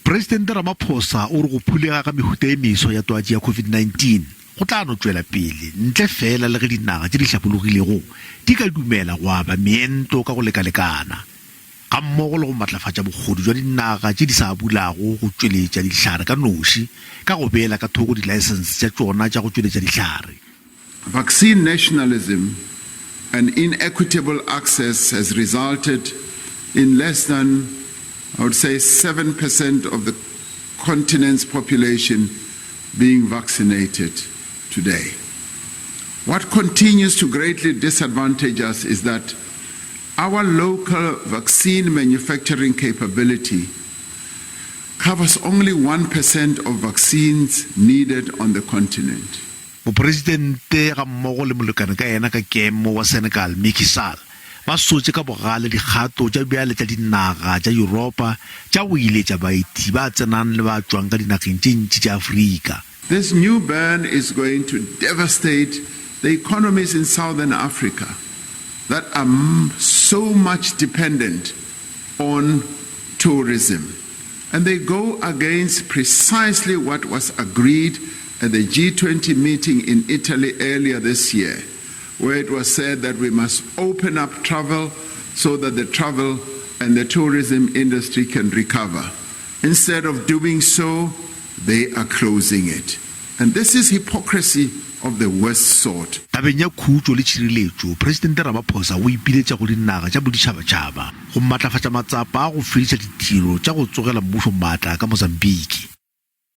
Presidente Ramaphosa o re go phulega ga mehuta e meswa ya twatši ya COVID-19 go tla no tšwela pele ntle feela le ge dinaga tše di hlabologilego di ka dumela go aba meento ka go lekalekana gammogo le go matlafatša bokgoni bja dinaga tše di sa bulago go tšweletša dihlare ka noši ka go beela ka thoko dilaesense tša tšona tša go tšweletša dihlare. Vaccine nationalism and inequitable access has resulted in less than, I would say, 7% of the continent's population being vaccinated today. What continues to greatly disadvantage us is that our local vaccine manufacturing capability covers only 1% of vaccines needed on the continent. Mopresidente gammogo le molekane ka yena ka kemo wa Senegal, Macky Sall, ba sotše ka bogale dikgato tša bjale tša dinaga tša Yuropa tša go iletša baeti ba tsenang le ba tšwang ka dinageng tše ntši tša Afrika. This new ban is going to devastate the economies in Southern Africa that are so much dependent on tourism and they go against precisely what was agreed at the G20 meeting in Italy earlier this year, where it was said that we must open up travel so that the travel and the tourism industry can recover. Instead of doing so, they are closing it. And this is hypocrisy of the worst sort. Tabeng ya khutšo le tšhireletšo, Presidente Ramaphosa o ipiletša go dinaga tša boditšhabatšhaba go matlafatša matsapa a go fediša ditiro tša go tsogela mmušo maatla ka Mozambique.